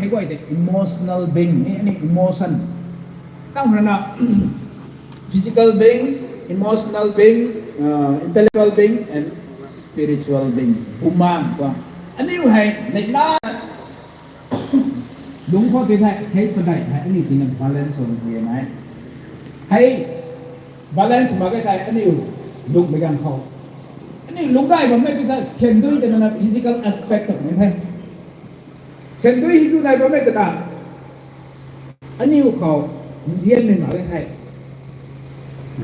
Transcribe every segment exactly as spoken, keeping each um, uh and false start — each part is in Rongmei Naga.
Guay tei emotional being ni, aniu emotion. Tang rana physical being, emotional being, uh, intellectual being, and spiritual being. Bumaeng tuang. Aniu hei neihla lungc khou tei thei, hei padeih hei aniu tina balance sw pu e nai. Hei balance mak ge thei aniu lungcmei ganv khou, aniu lungc gay bammei tei ta sandui tei nana physical aspect ta ni the. Sandui hei tu nai bammei tei ta aniu khou nzianmei mak ge thei,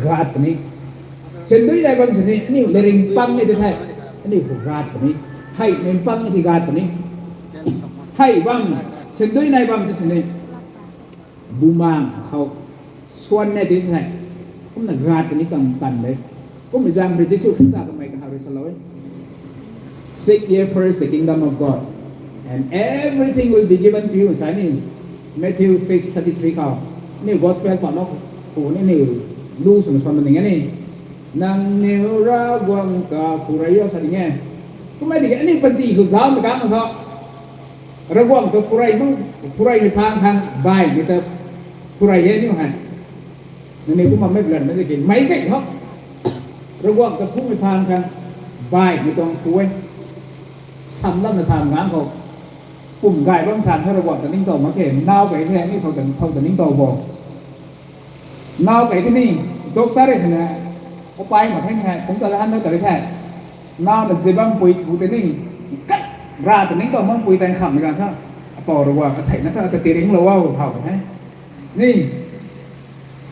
gat puni. Sandui nai bam sini aniu leringpang ni tei thei, aniu khou gat puni. Hei ningpang ni tei gat puni. Hei bam, sandui nai bam tei sini bumaeng khou swan ne tei thei, kumna gat puni tang tan de. Kummei zaeng rui Jisu Khrista kamei kahak rui salou e, Seek ye first the kingdom of God, and everything will be given to you, sa ni. Matthew six thirty three khou, aniu gospel palou khou ni aniu lu swna swan ning e ni. Nangniw Ravguangc ta phurey o sa ding e. Kummei tiki aniu panty khou zaucmei kang tho, Ravguangc ta phurey, phurey mei phaan khang baihmei ta phurey e aniu hei. Nangniw kumna mei plan mei tiki meic tei tho, Ravguangc ta phumei phaan khang baihmei tuang phu e. Sam lamna sam ganv khou, pum gay bam san tho Ravguangc ta ningtow mak khe, naw kei the, aniu thow ta, thow ta ningtow bo. Naw kei tini, doctor e sina, kapai mak the ni hei, kum ta la han ta ri the. Naw na zi bampui pu tei ni, kat, ra ta ningtow bampui tei nkhamhmei ganv tha, apou Ravguangc kaseina ta, ta tiringlou o, thau the. Ni,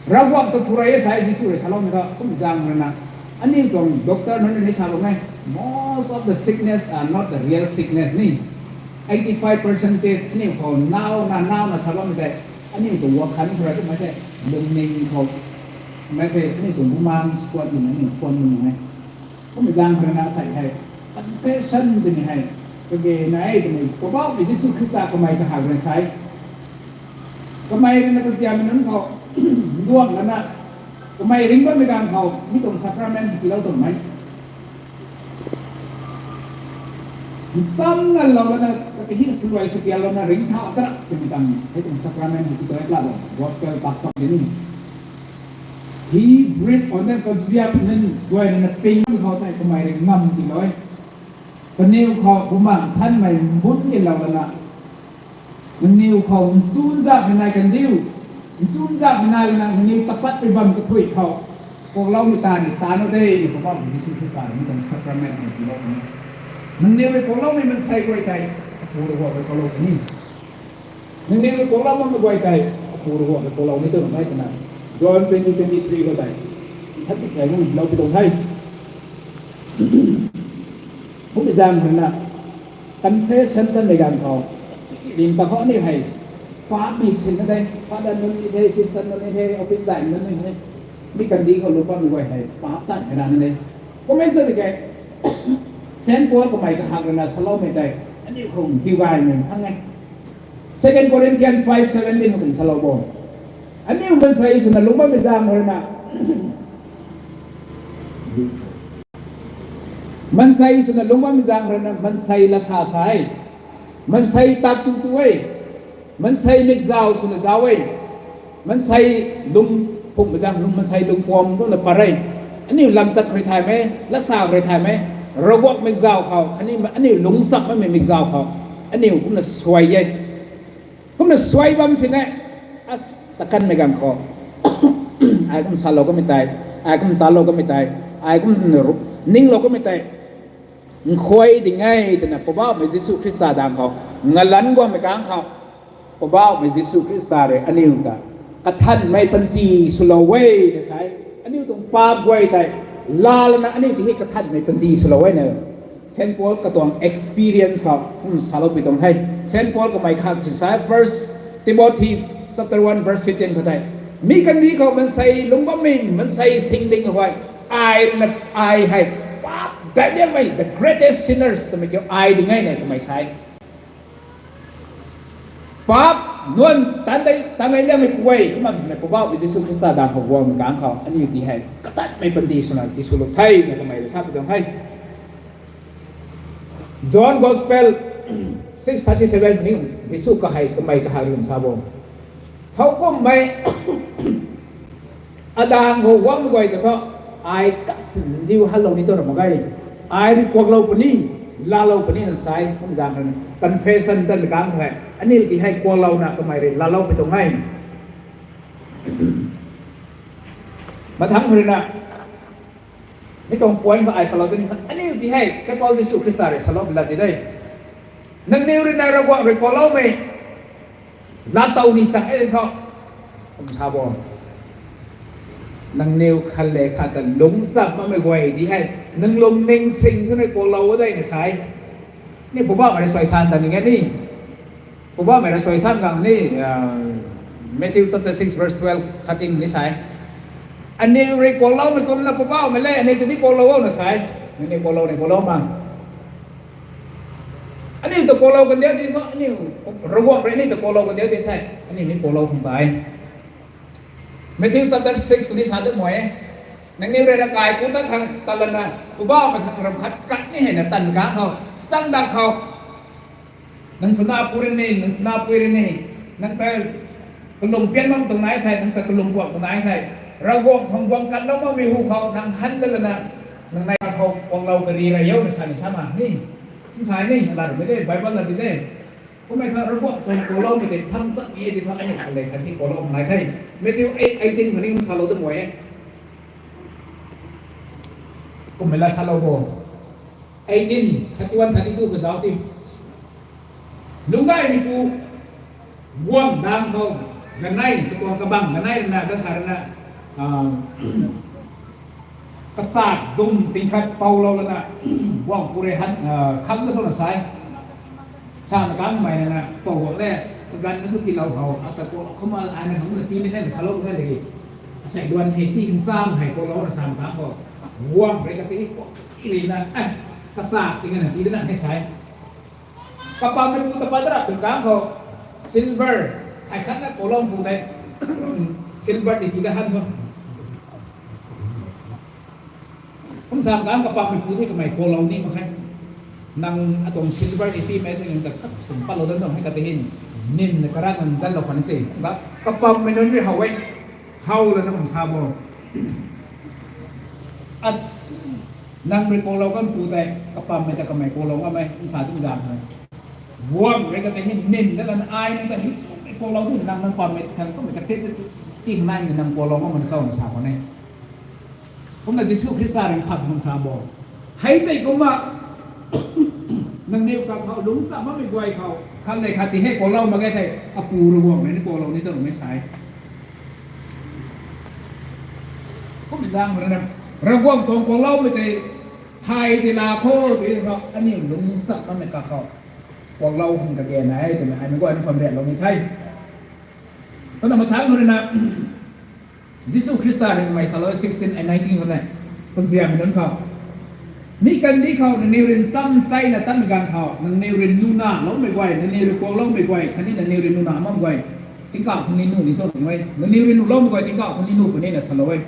Ravguangc ta phurey e sa e Jisu rui saloumei ta, kum zaeng rui na, aniu tuang doctor nunc ni salou e, most of the sickness are not the real sickness ni. Eighty five percentage aniu khou naw na, naw na saloumei tei, aniu tuang wakhan khou rui twmei tei, lungning khou, mei tei aniu tuang bumaeng squat ni aniu khwan ni e. Kummei zaeng rui na asei hei, confession twmei hei, kage na e twmei, Poubauhmei Jisu Khrista kamei kahak rui sa e. Kamei rui na kaziamei nunc khou, nduang lana, kamei ringc bammei ganv khou mi tuang sacrament tiilou tuangmei, nsamna lou lana, kahi swluai swtiallouna ringcthau ta twmei tang hei tuang sacrament hei tiilou e pla lou, gospel pak pak di ni. He breathed on them, kaziap nunc guay rui na ping khou tei kamei rui ngam tiilou e. Kaniw khou Bumaengh Nthanmei mbun nilou lana, nangniw khou nchunzakmei nai kandiu, nchunzakmei nai lana nangniw tapatpui bam kathuic khou, kuakloumei taanv ni taanv o de, ni Poubauhmei Jisu Khrista rui mi tuang sacrament hei tiilou puni. Nangniw rui kuakloumei mansei guay tei, Apu Ravguangc rui kuaklou puni. Nangniw rui kuaklou makmei guay tei, Apu Ravguangc rui kuaklou ni twmei twna, John twenty twenty three khou tei, nthan ti kai nunc lou pi tuang the. Kummei zaeng rui na, confession tanmei ganv khou, ring ta khou aniu hei, paapmei sinna de, father nunc ni the, sister nunc ni the, office daihmei nunc ni the, mi kandih khou lungc bammei guay hei paap tanmei rana de. Kummei sa tiki, Saint Paul kamei kahak rui na saloumei tei, aniu khou diu gaymei thang e. Second Corinthians five seventeen khou kum salou bo. Aniu mansei swna lungc bammei zaeng rui na, mansei swna lungc bammei zaeng rui na, mansei lasa sa e, mansei tak tu tu e, mansei mikzau swna zauc e, mansei lung phungmei zaeng, lung mansei lung puam kumna pat e. Aniu lamchat rui thaymei, lasa rui thaymei, Ravguangc mikzau khou khatni aniu lungccham makmei mikzau khou, aniu kumna suai e. Kumna suai bam sini, as, takanmei ganv khou, ai kum salou kamei tei, ai kum talou kamei tei, ai kum ru-, ninglou kamei tei, nkhuai ding e twna Poubauhmei Jisu Khrista dang khou ngalanc guangmei kang khou, Poubauhmei Jisu Khrista rui aniu ta kathanmei panty swlou e na sa e. Aniu tuang paap guay tei laa lana aniu ta hei kathanmei panty swlou e na, Saint Paul katuang experience khou kum saloupui tuang the. Saint Paul kamei khak si sa e, First Timothy chapter one verse fifteen khou tei, mi kandih khou mansei lungc bammei, mansei singding huay, ai na, ai hei paap daihliangmei, the greatest sinners twmei kiu ai ding e na kamei sa e. Paap nuan tan dei, tan dei liangmei pu e, kumna mei Poubauhmei Jisu Khrista dang khou guangmei kang khou aniu ta hei kathanmei panty swna tiswlou the na kamei rui sa pi tuang the. John Gospel six thirty seven ni Jisu kahei kamei kahak lum sa bo. Thowkumhmei adang khou guangmei guay ta thu, ai kasindiu hanlou ni tu ra mak ge. Ai rui kuaklou puni, laalou puni na sa e. Kum zaeng rui confession tan kang hei, aniu ti hei kuaklouna kamei rui laalou pui tuang e. Mathangc khou rui na, mi tuang point khou ai salou tini, aniu ti hei Kaipouc Jisu Khrista rui saloupui lat ti de. Nangniw rui na Ravguangc rui kuakloumei laatow ni chang e thu, kum sa bo. Nangniw khat le khat ta lungcham makmei guay ti hei, nang lungning sing thu ni kuaklou de na sa e. Ni Poubauhmei rui suaisan ta ni e ni. Poubauhmei rui suaisan gang ni, Matthew chapter six verse twelve, thirteen ni sa e. Aniu rui kuakloumei kumna Poubauhmei le aniu ta ni kuaklou o na sa e. Aniu kuaklou ni kuaklou ma. Aniu ta kuaklou kandiu di thu, aniu, Ravguangc rui aniu ta kuaklou kandiu di the, aniu ni kuaklou khang ta e. Matthew chapter six ni sa de mei e. Nangniw rui na kaiku tat khang tat lana, Poubauhmei khang ram khat khat ni hei na tan kang khou, chang dat khou, nang chanapui rui ni, nang chanapui rui ni, nang ta kalung pian bam tuang nai thei, nang ta kalung guang tuang nai thei, Ravguangc khang guang kanlou makmei hu khou nang han dat lana, nang nai khou kuaklou kari ra yo na sa ni sa ma ni. Kum sa ni, lat rui de, Bible lat rui de. Kummei kha Ravguangc tuang kuakloumei tei phang chak ni e ti thu, aniu khat le khat ni kuaklou nai the. Matthew eight eighteen khou ni kum salou de mei e. Kummei la salou bo. Eighteen, thirty one, thirty two khou zauc ti. Lungcgaymeipu guang dang khou, ganei, tuang kabang ganei rui na, ganv khat rui na, kachak dum sing khat poulou lana, guangpu rui han, khang ta thuna sa e. Sa na kang mei na na, pou guang le, kaganv na thu tiilou khou, ata kuaklou khou ma, ai na khang na ti ni the na salou na le. Asei duan hei ti khang sam hei kuaklou na sa na kang khou, guang rui kati kuak ti rui na, kachak ti kana ti na hei sa e. Kapammeipu ta pat rap tw kang khou, silver, hei khat na kuaklou pu tei, silver ti ti da han thu. Kum sa kang kapammeipu thei kamei kuaklou ni mak khe. Nang atuang silver ti timei thei nang ta khat sum patlou dan tuang hei kati hin, nim na karak nang danlou khwan se. Kapammei nunc rui how e, how lana kum sa bo. As, nang rui kuaklou kanpu tei, kapammei ta kamei kuaklou ngammei, kum sa tu zan hei. Guang rui kati hin nim dat lana ai nang ta hi sumei kuaklou tu nang nang pammei khang kummei kati ti khang nai nang kuaklou ngammei na sa na sa khwan e. Kumna Jisu Khrista rui khat kum sa bo. Hei tei kumna, nangniw kakhou lungcham makmei guay khou, khat le khat ti hei kuaklou mak ge thei, Apu Ravguangc rui ni kuaklou ni tuang mei sa e. Kum zaeng rui na, Ravguangc tuang kuakloumei tei, thay ti la kho, tw khou, aniu lungcham makmei kakhou, kuaklou khang kage nai e, twmei hei mei guay na khwan rianlou ni the. Kumna mathangc khou rui na, Jisu Khrista rui mei salou sixteen and nineteen khou ne, kaziammei nunc khou. Mi kandih khou nangniw rui nchamcheina tatmei ganv khou, nangniw rui nunaloumei guay, nangniw rui kuakloumei guay, khatni nangniw rui nuna makmei guay, tingkauh thangc ni nuh ni tuang e, nangniw rui nuhloumei guay, tingkauh thangc ni nuh puni na salou e.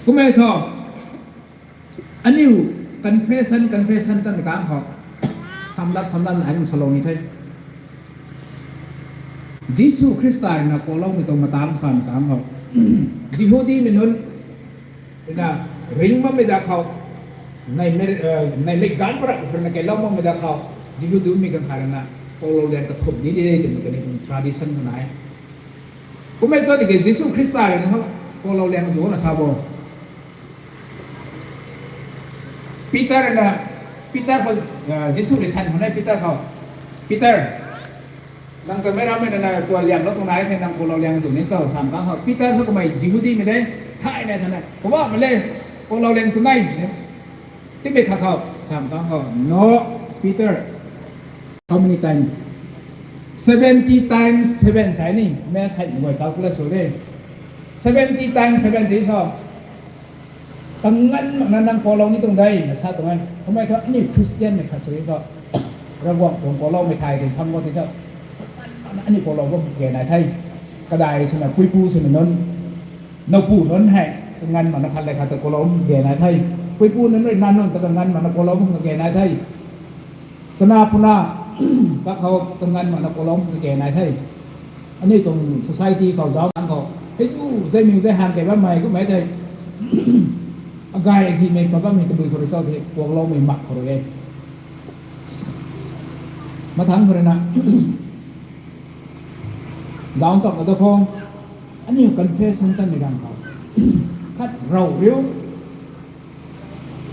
Kummei thu, aniu confession, confession tan kang khou, samlap, samlap na aniu salou ni the. Jisu Khrista rui na kuakloumei tuang mataanv sa kang khou, Jihudimei nunc rui na ring makmei da khou, neimei, neimei ganv parak rui na keylou makmei da khou, Jihudimei ganv khat rui na, kuaklou liang kathumh ni de twmei kaniw tuang tradition khou nai. Kummei sa tiki Jisu Khrista rui na kuaklou liang zu na sa bo. Peter rui na, Peter khou, Jisu rui than khou nai Peter khou, Peter, nang ta meic rammei na na tualianglou tuang nai thei nang kuaklou liang zu ni cho, sa kang khou. Peter khou kamei Jihudimei de, thaymei thana, Poubauhmei le, kuaklou liang sw nai, timei khat khou, sa kang khou, no, Peter, how many times? Seventy times seven sa ni, maths hei guay calculate sw de. Seventy times seventy khou, kanganv makna nang kuaklou ni tuang de, na sa tuang e. Kummei thu aniu Christianmei khat sw thu, Ravguangc tuang kuakloumei thay tei phang khou ti thu, kanganv makna aniu kuaklou bam kage nai the. Kadai swna puipu swmei nunc, nowpu nunc hei, kanganv makna khat le khat ta kuaklou bam kage nai the. Puipu nunc rui nac nunc ta kanganv makna kuaklou bam kage nai the. Chana puna, Kakhou kanganv makna kuaklou mak ke nai the. Aniu tuang society khou zauc nang khou hei chu zai miu zai hang kei bammei kummei thei, agay agimei pat bammei tabui khou rui cho the kuakloumei mak khou rui e. Mathangc khou rui na, zauc cham ta khou, aniu confession tanmei ganv khou, khat rav riu,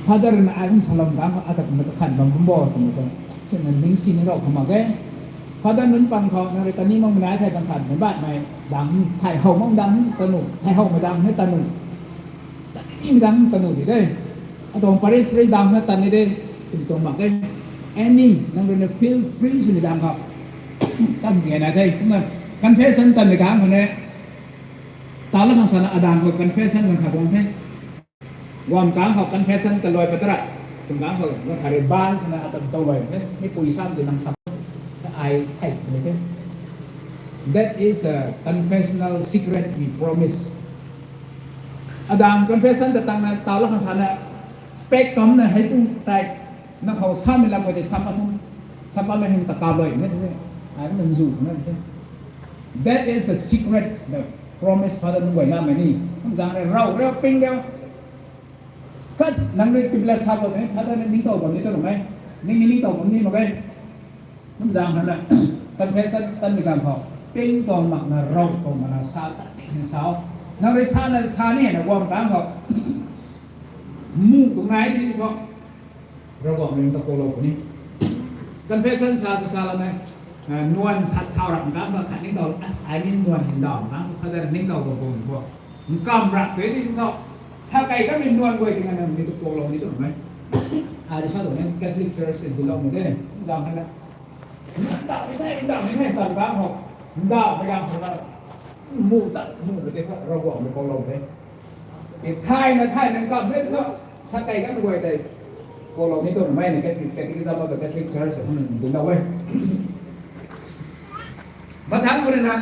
Father na ai kum salam ganv khou ata kumna kakhan bam kum bo twmei ta, sina ning sini rav khou mak e. Father nunc pang khou nang rui tani makmei nai thei kan khat mei baihmei dang, thay how mak dang tanu, thay howmei dang ni tanu, tanimei dang tanu di de. Atuang parish priest dang na tan ni de, twmei tuang mak e. Any nang rui na feel free swni dang khou, tan di nai de. Kumna confession tanmei ganv khou ne, tala khang sana adan khou confession kan khat guang the. Guam kang khou confession ta luai pat ra, kum kang khou nang khat rui ban sana ata tow luai the. Meipui sam ti nang sam, ai thei ni the. That is the confessional secret we promise. Adan confession ta tangna tala khang sana spek kamna heipu tei, nang khou sammei lam khou tei sam athum, sam bammei hyn ta kap luai na the. Ai nang zu na the. That is the secret, the promise Father nunc guay lamei ni. Kum zaeng rui rav riu, ping riu. Khat nang rui tibla sa khou tei Father na ningtow bam ni ta nuh e. Ning ni ningtow bam ni mak e. Kum zaeng rui na confession tanmei ganv khou, ping tuang makna rav tuang makna sa tat ti ni sa o. Nang rui sana sa ni hei na guam kang khou, mu tuang nai di khou, Ravguangc rui ta kuaklou puni. Confession sa sa sa la nai, nuan sat thau rap kang khou khat ningtow, I mean nuan hyndaw kang khou Father ningtow bam bam khou, nkam rap pe di khou, sa kei kamei nuan guay ti nganvmei tu kuaklou ni tu mei. Ai rui sa tu ni Catholic Church tei diloumei de, ningtow hei na, ndauhmei the, ndauhmei the tan kang khou, ndauhmei kang khou na, mu chat mu mei tei khat Ravguangc rui kuaklou de. Thayna thayna nkam de thu, sa kei kamei guay tei kuaklou ni tu mei na, Catholic, Catechism of the Catholic Church hum dinclou e. Mathangc khou rui na,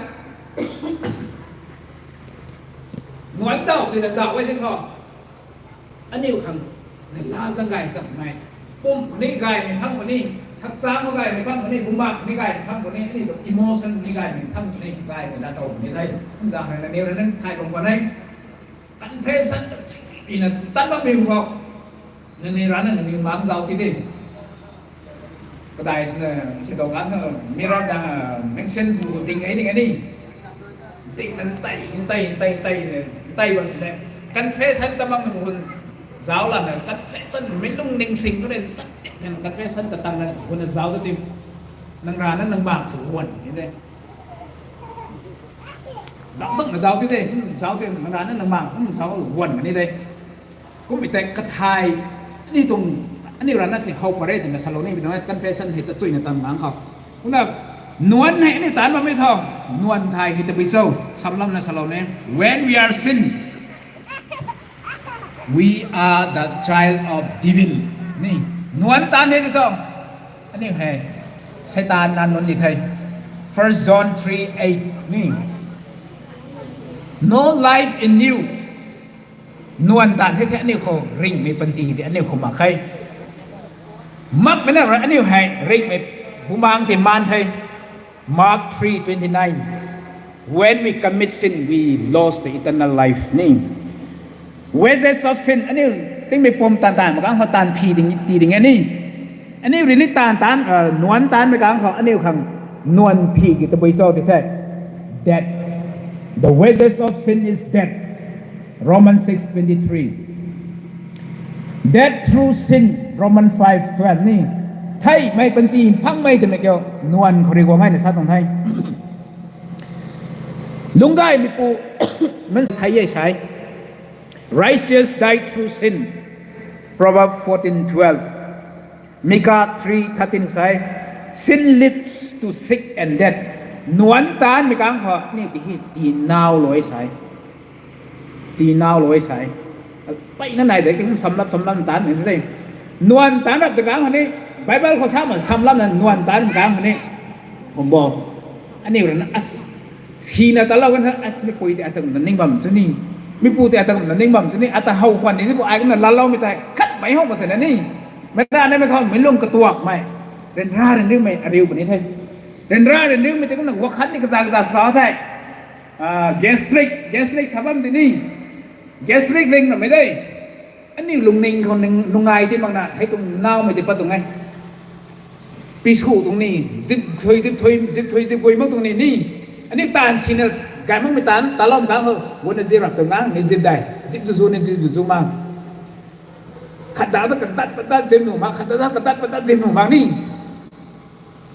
nuan daw swna daw e di thu, aniu khang na la zaeng gay zammei, pum khou ni gaymei phang puni, hakchang khou gaymei phang puni, bumaengh khou ni gaymei phang puni, aniu tuang emotion khou ni gaymei phang puni, gaymei la tow puni the. Kum zaeng rui na, aniu rui na thay bam kan e. Confession ta chingpina tan bammei khou, nangniw rana nangniw mang zauc ti de. Kadai swna, si dou kan, mirror dang, mention bu ding e ding e ni. Ding na ntei, ntei, ntei, ntei, ntei bam sini. Confession ta bam hun zauc lana, confession mei lungning sing tu ne, tat tat na confession ta tangna hun zauc ta ti. Nang rana nang bang sw guan ni de. Zauc zang na zauc ti de, zauc ti, nang rana nang bang, zauc guan ni de. Kummei tei kathay, aniu tuang, aniu rana si how pary twna salou nimei tuang confession hei ta chuyna tan kang khou. Kumna, nuan hei aniu taanc bammei thu, nuan thay hei tabui cho, samlamna salou ni. When we are sin, we are the child of devil. Ni, nuan taanc hei ti thu, aniu hei Seitaan nac nunc ni the. First John three eight ni, no life in you. Nuan taanc the the aniu khou ringhmei panty tei aniu khou mak khe. Makmei na rui aniu hei ringhmei bumaengh tei maan the. Mark three twenty-nine, when we commit sin, we lost the eternal life ni. Wages of sin, aniu tingmei pum taanv taanv mak kang khou taanv phi ding, tii ding e ni. Aniu rui ni taanv taanc, nuan taanc mak kang khou aniu khang nuan phi ki tabui cho ti the. Death. The wages of sin is death. Romans six twenty-three. Death through sin, Romans five twelve ni. Theihmei panty phangmei twmei kiu, nuan khou rui guang e na sa tuang the. Lungcgaymeipu, man thei e sai. Righteous die through sin, Proverbs fourteen twelve. Micah three thirteen sai, sin leads to sick and death. Nuan taanc mak kang khou ni ti hi, tii nau lou e sai. Tii nau lou e sai. Peyna nai de, kum samlap samlam taanc ni de. Nuan taanc rap ta kang khou ni, Bible khou sa mak samlamna nuan taanc kang khou ni, kum bo, aniu rui na as, hina talou kan as, meipui tei ata kumna ning bam sw ni, meipu tei ata kumna ning bam sw ni, ata how khwan ni, ni pu ai kumna laaloumei tei khatmei how mak sina ni. Meic ta ni mei khou meic lung katuakmei, Ryanra ryanriumei ariu puni the. Ryanra ryanriumei tei kumna wakhat ni kaza kaza sa the. Ah, gastric, gastric sa bam di ni. Gastric ling namei de. Aniu lungning khou ning nungai di makna hei tuang naumei di pat tuang e. Pi sw tuang ni, zip thui, zip thui, zip thui, zip gui mak tuang ni ni. Aniu taanv sina gay makmei taanv, taloumei taanv khou, guna zip rap tuang na, ni zip dai. Zip zuzu, ni zip zuzu ma. Khat da ta kadat padat zip nu ma, khat da ta kadat padat zip nu ma ni.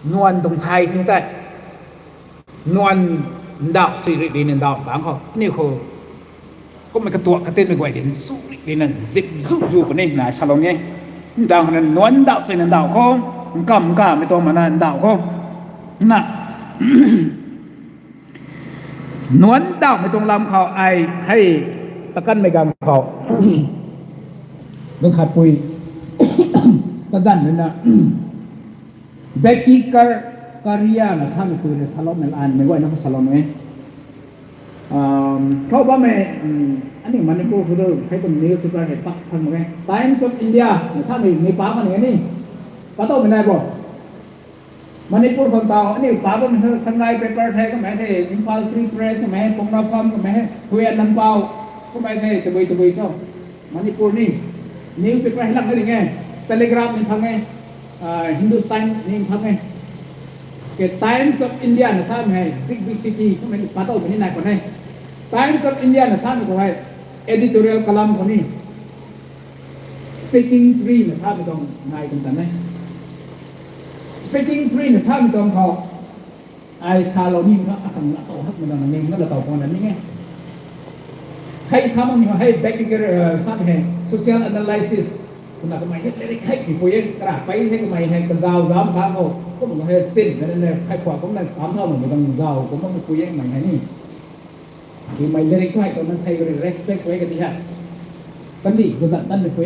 Nuan tuang thay the tei. Nuan ndauh sui ri di na ndauh bang khou. Aniu khou. Kummei katuak katinmei guay di na su ri di na zip zu zu puni na salou e. Ndauh na nuan ndauh sui na ndauh khou. Nkam nkamei tuang mana ndauh khou. Na. Nuan ndauhmei tuang lam khou ai hei takanmei gang khou. Ganv khatpui. Kazanc rui na. Becky Car-, Karia na samei pui rui saloumei lan mei guayna khou salou e. Um, khou bammei, um, aniu Manipur khou tu, hei tuang newspaper hei pak phang mak e. Times of India na samei ni pa mak ni. Patowmei nai bo. Manipur khou tau, aniu pa bammei thu Sangai paper the, kamei the, Imphal Free Press, kamei, Pongnapham, kamei, Huyan Lampau, kamei the, tabui tabui cho. Manipur ni, newspaper hei lak na ding e, Telegraph ni phang e, ah, Hindustan ni phang e. Ke Times of India na samei hei, big big city, kamei patowmei ni nai khwan e. Times of India na samei khou hei, editorial column khou ni. Speaking tree na samei tuang nai tuang tan e. Speaking tree na samei tuang khou. Ai salou ni na akhang na tow hak na na ni na la tow khwan na ni e. Hei sa mak ni hei back figure, eh, samei hei social analysis. Kumna kamei hei lyric hei ni pui e, kara pei hei kamei hei kazau zam bang khou. Kumna hei sin na na hei khwa kumna kam thau na dang zau kumna pui e kamei hei ni. Kamei lyric tu hei kumna sei respect sw e kati ha. Kandih kazat tan ni pui.